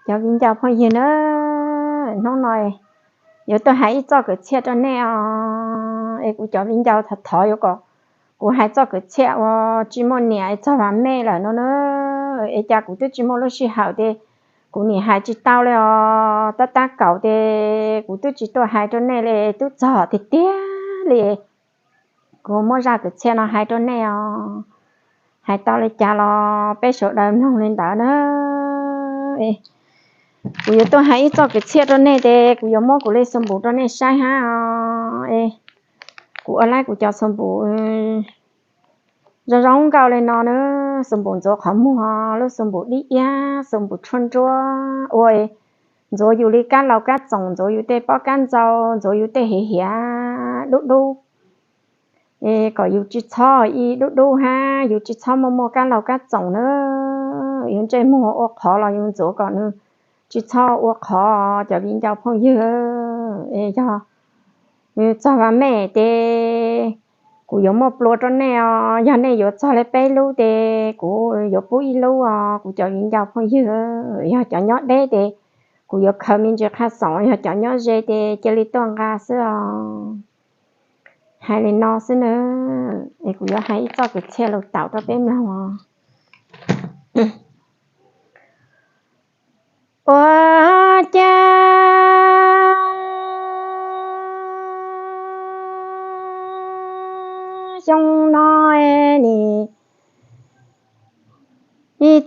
Cov viv ncaus phooj ywg na, hnub no yuav tuaj hais ib txoj kwv txhiaj rau nej os. Es kuv cov viv ncaus thov thov yuav kom kuv hais txoj kwv txhiaj uas tsis muaj niam es txog vam mej lawm no na. Es cas kuv twb tsis muaj lub sij hawm ces kuv nim hais tsis tau li os. Tab tab kaum ces kuv twb tsis tuaj hais rau nej li, twb txog tiag tiag li. Kuv muab zaj kwv txhiaj no hais rau nej os. Hais tau li cas los peb sawv daws mloog li ntawd na. Kuv yuav tuaj hais ib txoj kwv txhiaj rau nej ces kuv yuav muab kuv li xu npum rau nej saib hab os. Kuv ua laib kuv cov xu npum zoo zoo nkauj li no na. Xu npum ntxuav qhov muag, lub xu npum dib iab, xu npum tshuaj nruab ua ntxuav yus li kab laus kab txoom, ntxuav yus tej pob kab ntxau, ntxuav yus tej hiav hiav dub dub. Es kom yus tsis txhob ib dub dub hab yus tsis txhob muaj muaj kab laus kab txoom na. Yus ntsej muag ua qhov los yus ntxuav kom nws tsis txhob ua qhov cov viv ncaus phooj ywg. Es yog txog vam mej ces kuv yuav muaj plua rau nej os. Yog nej yuav txog li peb lub ces kuv yuav pub ib lub os kuv cov viv ncaus phooj ywg. Yog cov nyob deb ces kuv yuav khaws me ntsis qha xoom, yog cov nyob ze ces cia li tuaj nqa xwb os. Hais li no xwb na, es kuv yuav hais ib txoj kwv txhiaj lus taum rau peb mloog os. Ua cas xyoo no nim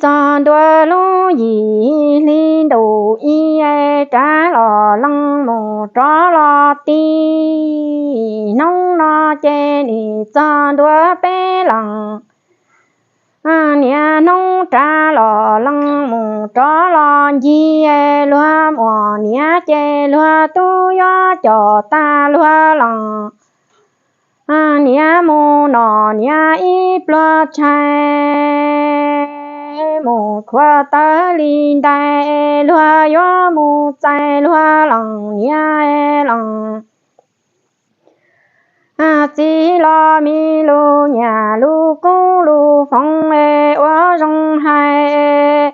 txog ntua lub yim hli ntuj ib, rov los lees mus rov los tij. Hnub no ces nim txog ntua peb lees niaj hnub, rov los lees mus rov los ncig. Luag muaj niam ces luag tub yuav coj tag luag lees niam mus nom niam ib pluag tshais, mus khuav tawv li ntais. Luag yuav mus txais luag lees niam lees txiv los, me lus nyiam lus kub lus foov ua zoo hais.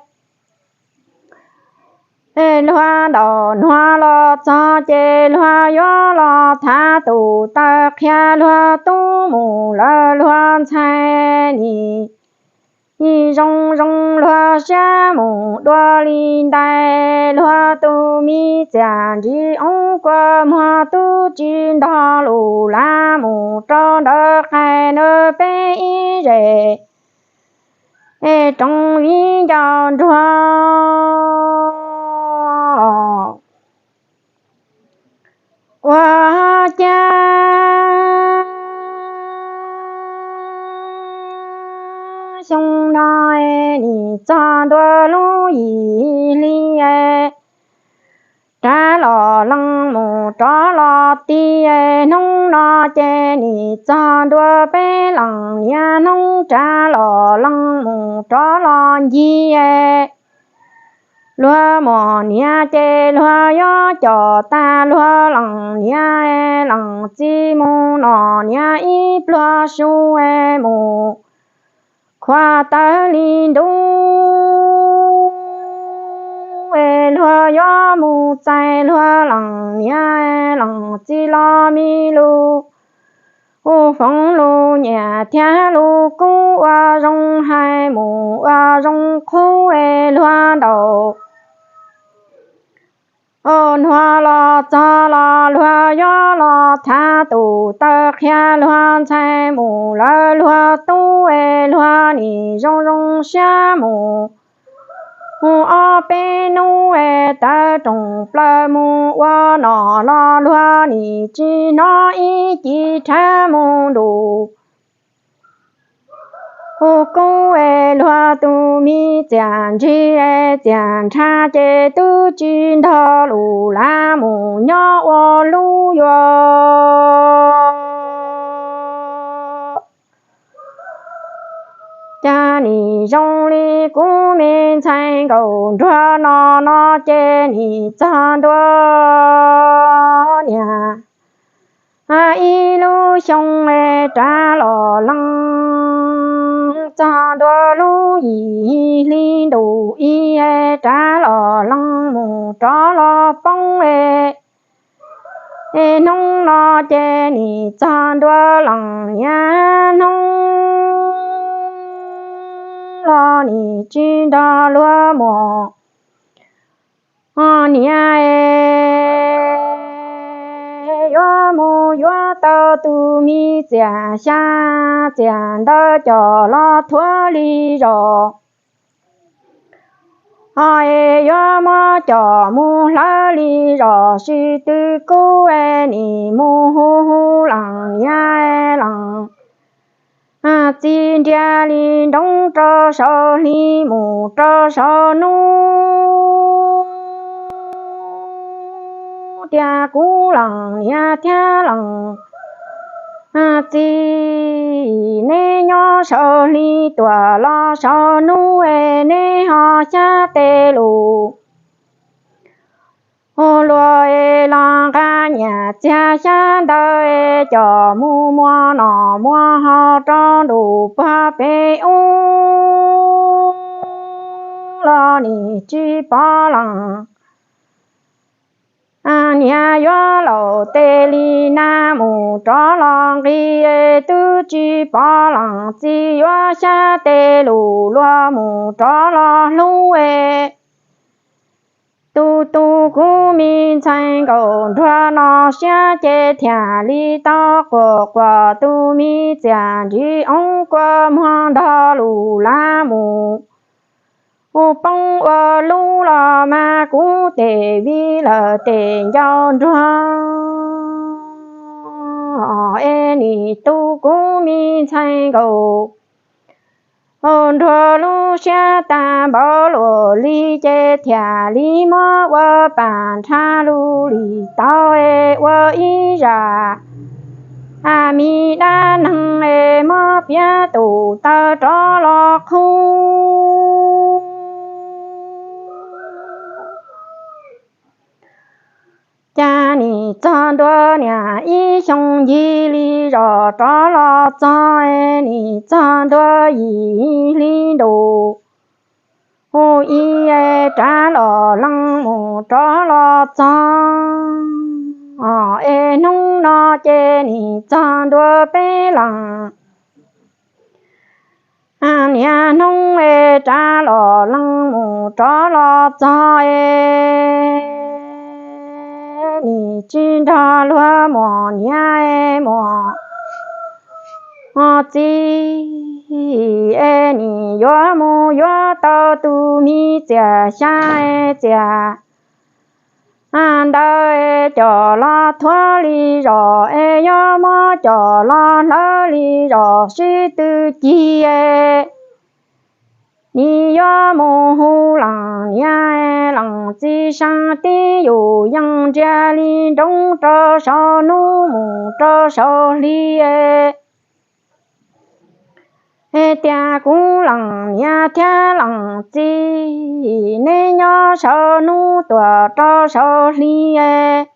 Luag ntaus nuav los txog ces luag yuav los thav tus taw qhia luag tub mus lawm luag ntxhais nim zoo zoo luag siab mus dua li ntais. Luag tus me txiam ntsis oob kua muag tub tsis ntog lus lav mus rau ntawm qais na peb ib zes. Es roov viv ncaus nruag ua cas xyoo no nim txog ntua lub yim hli, rov los lees mus rov los tij. Hnub no ces nim txog ntua peb lees niaj hnub, rov los lees mus rov los ncig. Luag muaj niam ces luag yuav coj tag luag lees niam lees txiv mus nom niam ib pluag su mus khuav tawv li ntuj. Luag yuav mus txais luag lees niam lees txiv los, me lus foov lus nyiam thiab lus kub ua zoo hais mus ua zoo qub. Luag ntaus nuav los txog los luag yuav los thav tus taw qhia luag ntxhais mus lawm luag tub. Luag nim zoo zoo siab mus mus ob peb hnub, tawv rooj plaws mus ua nom los luag nim tsis hnov ib ci rhawv mus ntuj. Hu kub luag tus me txiam ntsis txiam nrhav ces twb tsis ntog lus lav mus nyob ua lub yuav. Cas nim zoo li kuv me ntxhais nkaus nruag no no ces nim txog ntua niam ib lub xyoo rov los lees, txog ntua lub yim hli ntuj ib rov los lees. Hnub no ces nim txog ntua lees niam, hnub los nim tsis nrog luag mus. Niam, yuav mus yuav tau tus me txiam xya txiam ntawd coj los thuav li zos. Ho es yuav muab coj mus hlawv li zos sib tw kub es nim mus hu hu lees niam lees txiv nriag li nroos rau saum hli mus rau saum hnub. Tias kuv lees niam thiab lees txiv, neb nyob saum hli tuaj los saum hnub es neb ho xyab tej lus hu luag es los nqa nyiaj txiag xyab ntawd es coj mus muag noj muag haus rau ntuj puag pem ub los nim tsis pom lees niam yuav laus tej li nas mus rov los nqis es twb tsis pom lees txiv yuav xyab tej lus luag mus rov los hlub es tus tus kuv me ntxhais nkaus nruag no siab ces thiaj li tau quas quas tus me txiam nrig oob kua muag ntog lus laj mus hu poob ua lub los mas kuv tes vij lawm tes ncauj nruag es nim tu kuv me ntxhais nkaus nruag lub siab tag npaum luaj li ces thiaj li muab ua pam nrhab lub lim tau es ua ib zaj a mi dab neeg es muab piav tus taw rov los qhub. Cas nim txog ntua niam ib xyoo ncig li zos rov los txog es nim txog ntua yim hli ntuj hu ib es rov los lees mus rov los txog es hnub no ces nim txog ntua peb lees niam hnub es rov los lees mus rov los txog es nim tsis nrog luag mus niam mus txiv es nim yuav mus yuav tau tus me txiam xya txiam ntawd es coj los thuav li zos es yuav muab coj los hlawv li zos sib tw cig es nim yuav mus hu lees niam lees txiv sab tib yus yeej ntsiag li nroos rau saum hnub mus rau saum hli es tias kuv lees niam thiab lees txiv, neb nyob saum hnub tuaj rau saum hli es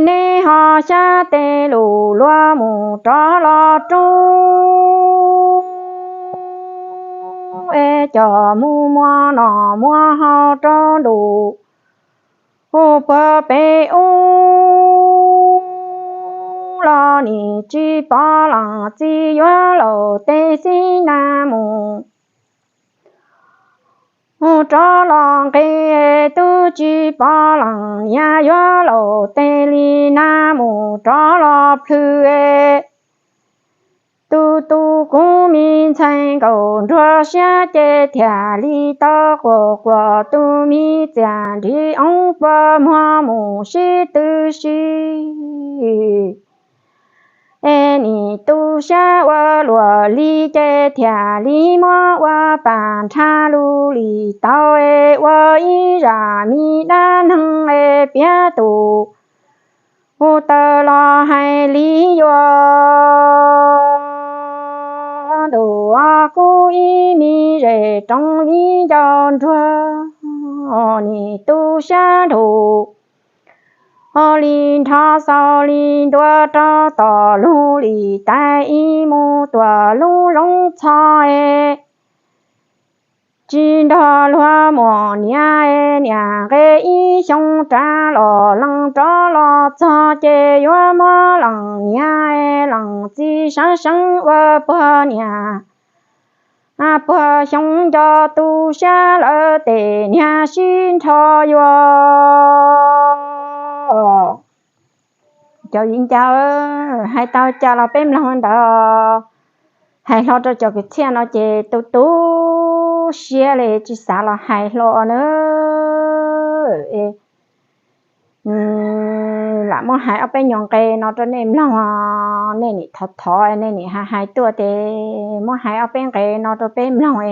neb ho xyab tej lus luag mus rov los rub es coj mus muag noj muag haus rau ntuj hu puag pem ub los nim tsis pom lees txiv yuav laus tej xib nas mus mus rov los nqis, twb tsis pom lees niam yuav laus tej li nas mus rov los plhws es tus tus kuv me ntxhais nkaus nruag siab ces thiaj li tau quas quas tus me txiam nrig oob kua muag mus sib tw sib es nim tu siab ua luaj li ces thiaj li muab ua pam nrhab lub lim tau es ua ib zaj mi dab neeg es piav tus hu taw los hais li yuav ntuj kub ib me zem roov viv ncaus nruag nim tu siab nrug ho li nrho xaus li ntua rau tom lub lim tais ib mus tuam lub zoov txhos es Tsis nrog luag muaj niam, niam nqe ib xyoo rov los lees rov los txog ces yuav muab lees niam lees txiv seev seev ua puag niam puag xyoo nco tu siab lawm tes niag sib nrho yuav. Cov viv ncaus, hais tau cas los peb mloog ntawd. Hais hlo rau cov kwv txhiaj no ces tu tu siab li tsis xav los hais hlo na. Lam muab hais ob peb nyuag nqe no rau nej mloog, nej nim thov thov, nej nim hais hais tuaj ces muab hais ob peb nqe no rau peb mloog.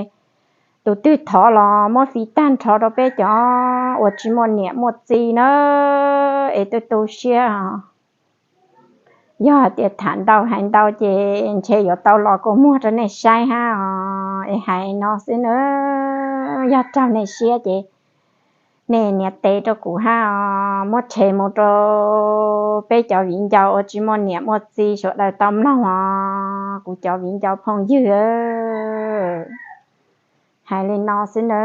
Tus twg thov los muab fi tag nrho rau peb cov uas tsis muaj niam muaj txiv na, es tu tu siab. Yog hais tias tham ntau hais ntau ces ntshe yuav tau los kua muag rau nej saib hab os, es hais no xwb na. Yog raug nej siab ces nej nias tes rau kuv hab os, muab tshem mus rau peb cov viv ncaus uas tsis muaj niam muaj txiv sawv daws tau mloog os, kuv cov viv ncaus phooj ywg. Hais li no xwb na.